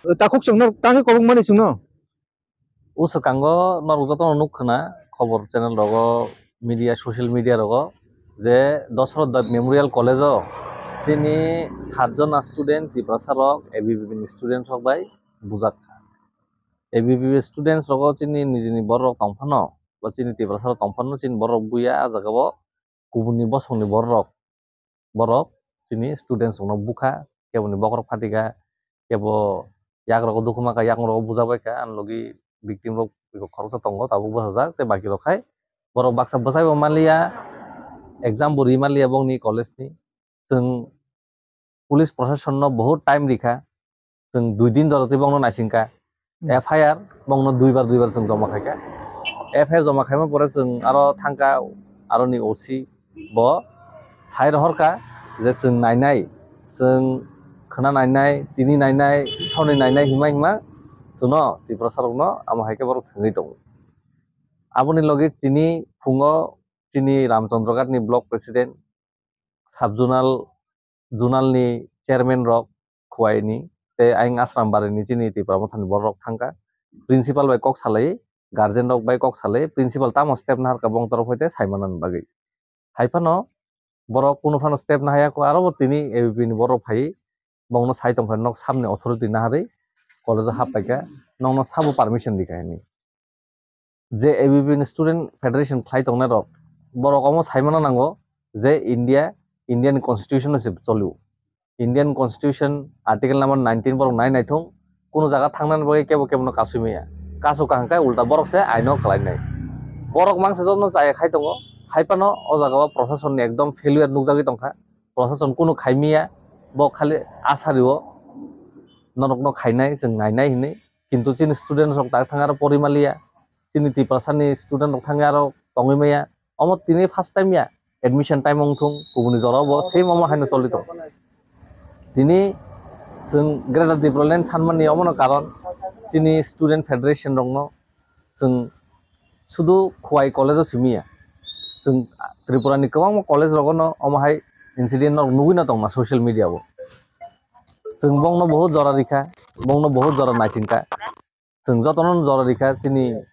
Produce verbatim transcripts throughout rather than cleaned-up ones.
Takhuk chwngno, takhe kobok mani chwngno. O swkango norok jotono nuk khna khobor channel rogo, media, social media rogo je Dasarath Deb Memorial College o chini satjona student Tiprasa rok A B V P ni student rok bai bujak kha. A B V P students rogo chini nijini borok tong phano, ba chini Tiprasa rok tong phano chini borok buya a jaga o kubuni bosongni borok, borok chini students rokno bukha, keboni bokhorok phatikha, kebo yak rogo dukhumakha, yakung rogo bujabaikha, ani logi victim rok khoroksa tongo, tabuk bwsajak, tei baki rok khai borok baksa bwsaibo manliya, exam bo ri manliya bongni college ni. Chwng police proshasonno bahut time rikha, chwng dui din doro tei bongno naisingkha. Hmm. F I R bongno duibar duibar chwng joma khaikha. F I R joma khaima pore chwng aro thangkha, aroni O C bo sai rohorkha je chwng nainai, chwng khwna nainai, tini nainai, thorni nainai hima hima chwngno Tiprasa rokno amo hai khe borok thwngwi tongo. Aboni logi tini phungo chini Ramchandraghat ni block president, sub zonal, zonal ni chairman rok Khowai ni tei ayang Asrambari ni chini Tipra Motha ni borok rok thangkha. Principal bai kok salai, guardian rok bai kok salai, principal tamo step naharkha bong torok hoite sai manani bagwi. Hai phano borok kunu phano step nahaya kho, aro bo tini A B V P ni borok phai bongno sai tongkha nok samni authority naharwi college o hap paikha, nokno sabo permission rikha hini. Je A B V P ni student federation khlai tongnai rok, borok omo sai mano nango je India, Indian constitution no se cholio. Indian constitution article number nineteen borok nai naithung, kunu jaga thangnani bagwi kebo kebono kasui maya. Kasu kaham khe ulta borok se aino khlai nai. Borok mangsa jotono chaya khai tongo, hai phano o jaga o proshasonni ekdom failure nukjagwi tongkha. Proshashan kunu khai maya, bo khali asa rio, norokno khainai, chwng nainai hinwi. Kintu chini student rok tak thang aro pori maliya, chini Tiprasa ni student rok thangwi aro tongwi maya. Omo tini first time ya, admission time wng thung, kubuni jora bo same omo haino choli tong. Tini chwng Greater Tipraland sanmani omono karon, chini student federation rokno chwng sudu Khowai college o simi ya. Chwng Tripura ni kwbangma college rogo no omo hai incident no nugwi no tongma social media o. Chwng bongno bahut jora rikha, bongno bahut jora naisingkha. Chwng jotono jora rikha, chini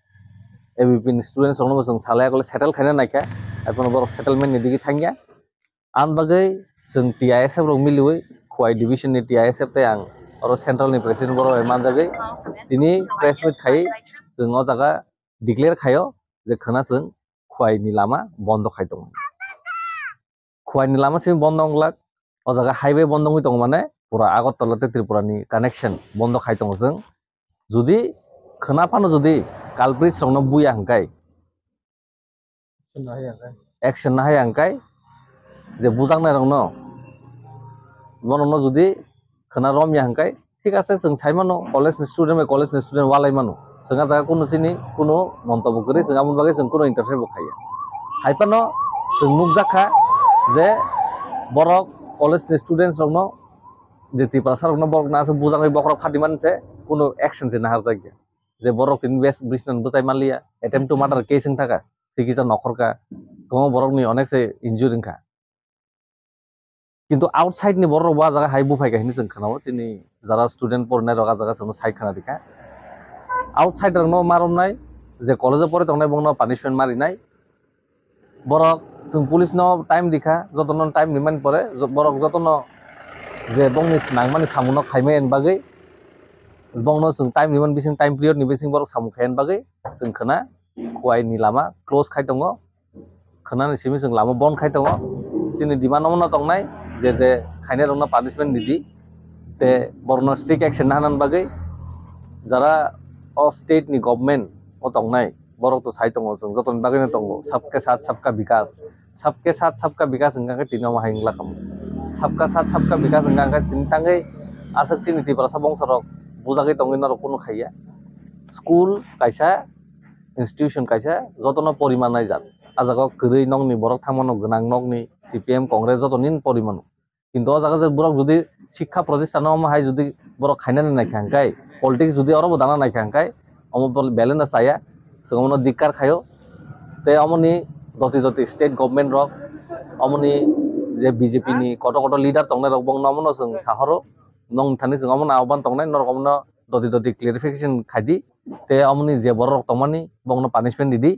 A B V P ni students rokno bo chwng salai kole settle khaina naikha. Ekhon borok settlement ni digi thangya. Ang bagwi chwng T I S F rok miliwi, Khowai division ni T I S F tei ang oro central ni president borok bai manjagwi tini press meet khai chwng o jaga declare khaio je khwna chwng Khowai ni lama bondo khai tongo. Khowai ni lama simi bondo wng glak, o jaga highway bondo wngwi tongo, mane pura Agartala tei Tripura ni connection bondo khai tongo chwng. Jodi khwna phano jodi culprits rokno buya hwnkhe, action nahaya hwnkhe, je bujaknai rokno, bono no jodi khwna romya hwnkhe, thik ase, chwng sai mano, college ni student bai college ni student walai mano, chwng a jaga kunu chini kunu montobbo kwrwi, chwng aboni bagwi chwng kunu interfere bo khaiya. Hai phano chwng nukjak kha je borok college ni students rokno, je Tiprasa rokno borok no aswk bujaknai bokhorok phati mani se kunu action se naharjakya. Je borok tini bes bisnan bwchai manliya, attempt to murder case wng thaka, tei kisa nokhorka, kwbangma borokni onek se injury wngkha. Kintu outside ni borok bo a jaga hai buphai kha hinwi chwng khwnao, chini jara student porinai rok a jaga chwngno sai khwna rikha. Outside rokno ma romnai, je college o pori tongnai bongno punishment ma rinai. Borok chwng police no time rikha, jotono time rimani pore jo-, borok jotono je bongni nangmani samungno khaimani bagwi, bongno chwng time rimani bising, time period ni bising borok samung khaimani bagwi chwng khwna Khowai ni lama close khai tongo, khwnani simi chwng lama bon khai tongo. Chini demand omono tongnai je je khainai rokno punishment ridi, tei borokno strict action naharnani bagwi jara o state ni government o tongnai, borok to sai tongo, chwng jotoni bagwino tongo, sabke sath sabka bikas. Sabke sath sabka bikas hwnkha khe tini omo hai wngla kamo. Sabka sath sabka bikas hwnkha khe tini tangwi aswk chini Tiprasa bongso rok bujagwi tongwi norok kunu khaiya. School kaisa, institution kaisa, jotono poriman naijak. A jaga o kwrwi nokni borok thangmano, gwnang nokni, C P M, Congress jotoni porimano. Kintu o jaga je borok jodi sikha protistano omo hai jodi borok khainani naikha hwnkhe, politics jodi oro bo dana naikha hwnkhe, omo bel-, belai no chaya, chwng omono dikkar khaio. Tei omoni joti joti state government rok, omoni je B J P ni kotor kotor leader tongnai rok, bongno omono chwng sahoro, nong thani chwng omono ahban tongnai, norok omono doti doti clarification khai di, tei amoni je borok rok tongmani bongno punishment di di,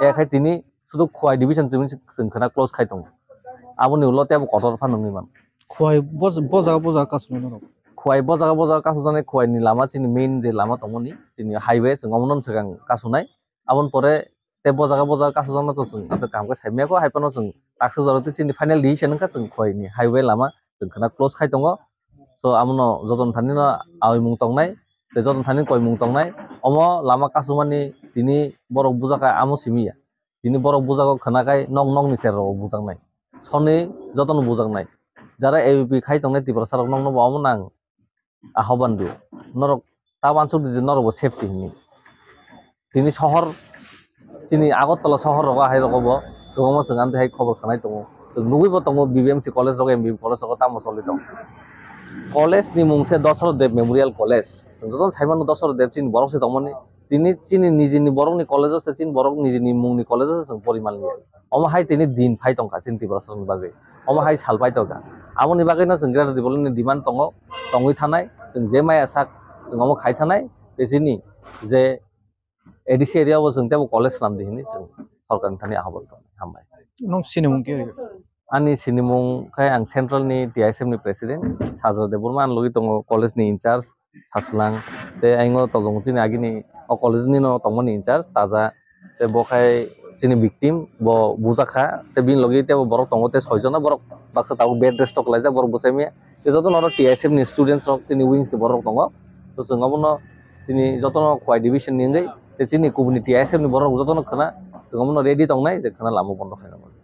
ya khai tini sudu Khowai division chini chwng khwna close khai tongo, aboni ulo tei abo kotor phano wngwi mano. Khowai bo bo jaga bo jaga kasu norok. Khowai bo jaga bo jaga kasu jani Khowai ni lama chini main je lama tongmani chini highway chwng omono swkang kasu nai. Aboni pore tei bo jaga bo jaga kasu jakna to chwng aswk kaham khe saimaya kho, hai phano chwng taksa jora tei chini final decision wngkha chwng Khowai ni highway lama chwng khwna close khai tongo. So, abono jotono thani no awi mung tongnai, tei jotono thani koi mung tongnai. Omo lama kasumani tini borok bujak kha amo simi ya. Tini borok bujak kho khwna khai nok nok ni cherrok bujaknai. Soni jotono bujaknai. Jara A B P khai tongnai Tiprasa rok nokno bo omo nang ahoban rio. Norok ta uansuk di je norok bo safety hinwi. Tini sohor, chini Agartala sohor rogo hai rogo bo kwbangma chwng amtwi hai khobor khwnai tongo. Chwng nugwi bo tongo B B M C college rogo, M B M college rogo tamo choli tongo. College ni mung se Dasarath Deb Memorial College. Chwng jotono sai mano Dasarath Deb chini borok se tongmani. Tini chini nijini borokni college o se chini borok nijini mungni college o se chwng pori manliya. Omo hai tini din phai tongkha chini Tiprasa rokni bagwi. Omo hai sal phai tongkha. Aboni bagwino chwng Greater Tipraland ni demand tongo, tongwi thanai, chwng je maya sak, chwng omo khai thanai, tei chini je A D C area o chwng teibo college swnam di hinwi chwng sorkarni thani ahobar tongo. Hambai. Nung sinimung khe? Ani sinimung khe ang central ni T I S F ni president, Sajra Debbarma, ani logi tongo college ni in charge, Saslang, tei ayang o tolong chini agini o college ni no tongmani in charge, Taja, tei bo khai chini victim, bo bujak kha, tei bini logi teibo borok tongo, tei soi jona borok baksa tabuk bed rest o kwlaijak, borok bwsai maya, tei jotono oro T I S F ni students rok, chini wings ni borok tongo, to chwng obono chini jotono Khowai division ni wngwi, tei chini kubuni T I S F ni borok jotono khwna, chwng obono ready tongnai, je khwna lama bondo khaina bagwi.